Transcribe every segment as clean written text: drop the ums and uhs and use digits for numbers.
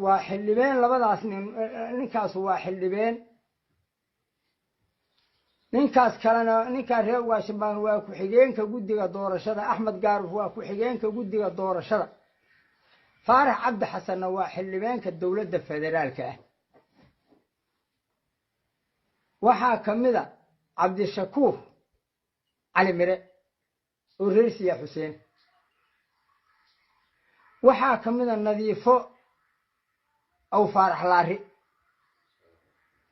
Waa xildhibeen labadaas nin. Ninkaas waa xildhibeen, ninkaas kalena, ninkaa reer Ugaashabaan, waa ku-xigeenka guddiga doorashada. Axmed Gaaruf waa ku-xigeenka guddiga doorashada. Faarax Cabdi Xasanna waa xildhibeenka dowladda federaalka ah. Waxaa ka mid a Cabdishakuur Cali Mire oo reer Siyaa Xuseen. Waxaa ka mid a Nadiifo Aw Faarax Laari.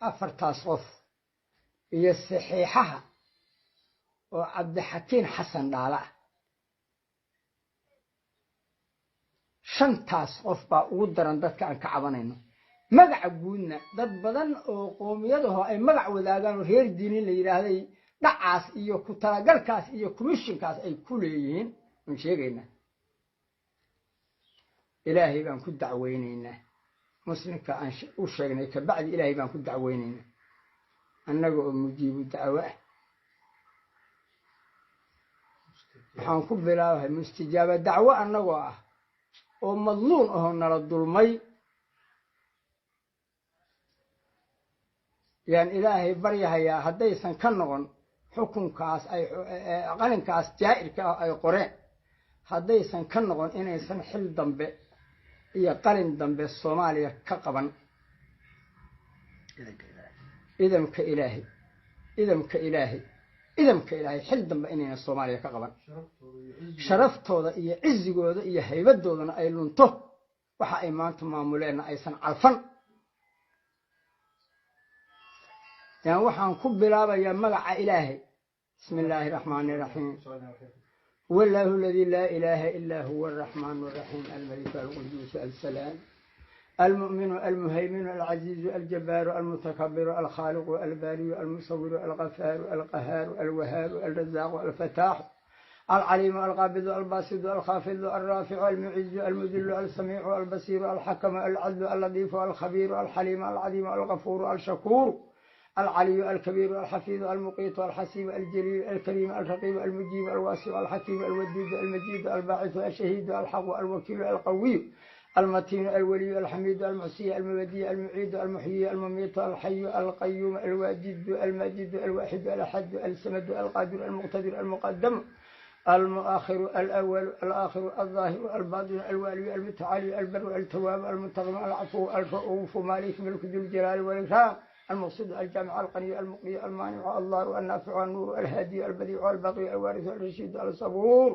Afartaas qof iyo saxiixaha oo Cabdixakiin Xasan Dhaala ah, shantaas qof baa ugu daran dadka aan ka cabanayno. Magaca guudna dad badan oo qoomiyadaho ay magac wadaagaan oo reer diinin la yidhaahday dhacaas iyo ku talagalkaas iyo commishinkaas ay ku leeyihiin waan sheegaynaa. Ilaahay baan ku dacweynaynaa. Muslimka aan u sheegnay kabacdi Ilaahay baan ku dacweynaynaa, annaga oo mujiibu dacwo ah. Waxaan ku bilaabahay mustijaaba dacwo annagoo ah oo madluun ahoo nala dulmay yaan Ilaahay baryahayaa haddaysan ka noqon xukunkaas ay qalinkaas jaa'irka ah ay qoreen, haddaysan ka noqon inaysan xil dambe iyo qalin dambe Soomaaliya ka qaban. Idamka Ilaahay, idamka Ilaahay, idamka Ilaahay, xil dambe inaynan Soomaaliya ka qaban, sharaftooda iyo cizigooda iyo haybadoodana ay lunto, waxa ay maanta maamuleenna aysan calfan. Yaan waxaan ku bilaabayaa magaca Ilaahay. Bismi illaahi raxmaani raxiim. Huwa allaahu aladii laa ilaaha ilaa huwa araxmaanu araxiim almaliku alquduusu alsalaam المؤمن المهيمن العزيز الجبار المتكبر الخالق الباري المصور الغفار القهار الوهاب الرزاق الفتاح العليم القابض الباسط الخافض الرافع المعز المذل السميع البصير الحكم العدل اللطيف الخبير الحليم العظيم الغفور الشكور العلي الكبير الحفيظ المقيت الحسيب الجليل الكريم الرقيب المجيب الواسع الحكيم الودود المجيد الباعث الشهيد الحق الوكيل القوي المتين الولي الحميد المحسي المبدي المعيد المحيي المميت الحي القيوم الواجد الماجد الواحد الأحد الصمد القادر المقتدر المقدم المؤخر الأول الآخر الظاهر الباطن الوالي المتعالي البر التواب المنتقم العفو الرؤوف مالك ملك ذو الجلال والإكرام المقصد الجامع الغني المقني المانع الله النافع النور الهادي البديع الباقي الوارث الرشيد الصبور.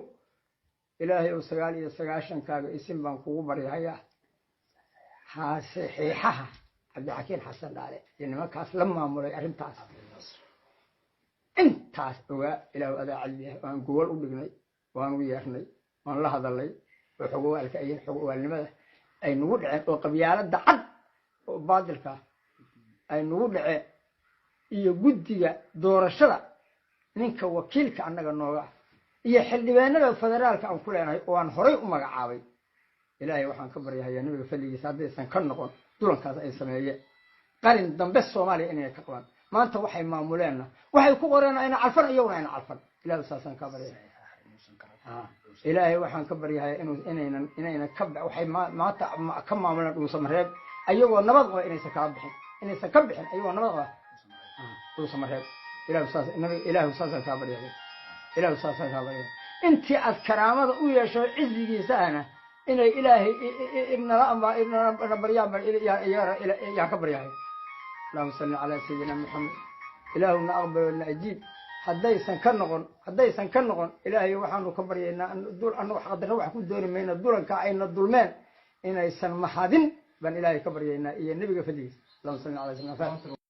Ilaahay ow, 99-kaaga isim baan kugu baryahayaa ha saxiixaha Cabdixakiin Xasan Dhaale iyo nimankaas la maamulay arrintaas intaas ogaa. Ilaahu adaa cadliah. Waan gogol u dhignay, waan u yeernay, waan la hadalnay oo xogowaalka ayin xogowaalnimada ay nagu dhaceen oo qabyaaladda cad oo baadilka ay nagu dhaceen iyo guddiga doorashada ninka wakiilka annaga nooga ah iyo xildhibaanada federaalka aan ku leenahay oo aan horay u magacaabay. Ilaahay waxaan ka baryahayaa nabiga fadligiisa haddaysan ka noqon dulankaas ay sameeyeen qalin dambe Soomaaliya inayna ka qaban. Maanta waxay maamuleenna waxay ku qoreen ayna calfan, iyaguna ayna calfan. Ilaahu saasaan ka baryahaya. Ilaahay waxaan ka baryahayaa inuu inaynan ka waxay maanta ka maamuleen Dhuusamareeb ayagoo nabad qaba inaysan kala bixin, inaysan ka bixin ayagoo nabad qaba Dhuusamareeb. Ilaahu saas nabiga, Ilaahu saasaan kaa baryahaya, Ilaahu saasaan kaa baryahaya. Intii aad karaamada u yeesho cizigiisa ahna inay Ilaahay nala na baryaan yaan ka baryahay. Allahuma salli calaa sayidina Maxamed. Ilaahuna aqbalo na ajiib. Haddaysan ka noqon, haddaysan ka noqon, Ilaahay waxaanu ka baryaynaa annagu xaqdarro wax ku dooni mayno, dulanka ayna dulmeen inaysan mahadin baan Ilaahay ka baryaynaa iyo nebiga fadligiisa. Allahuma salli calaa sayidina.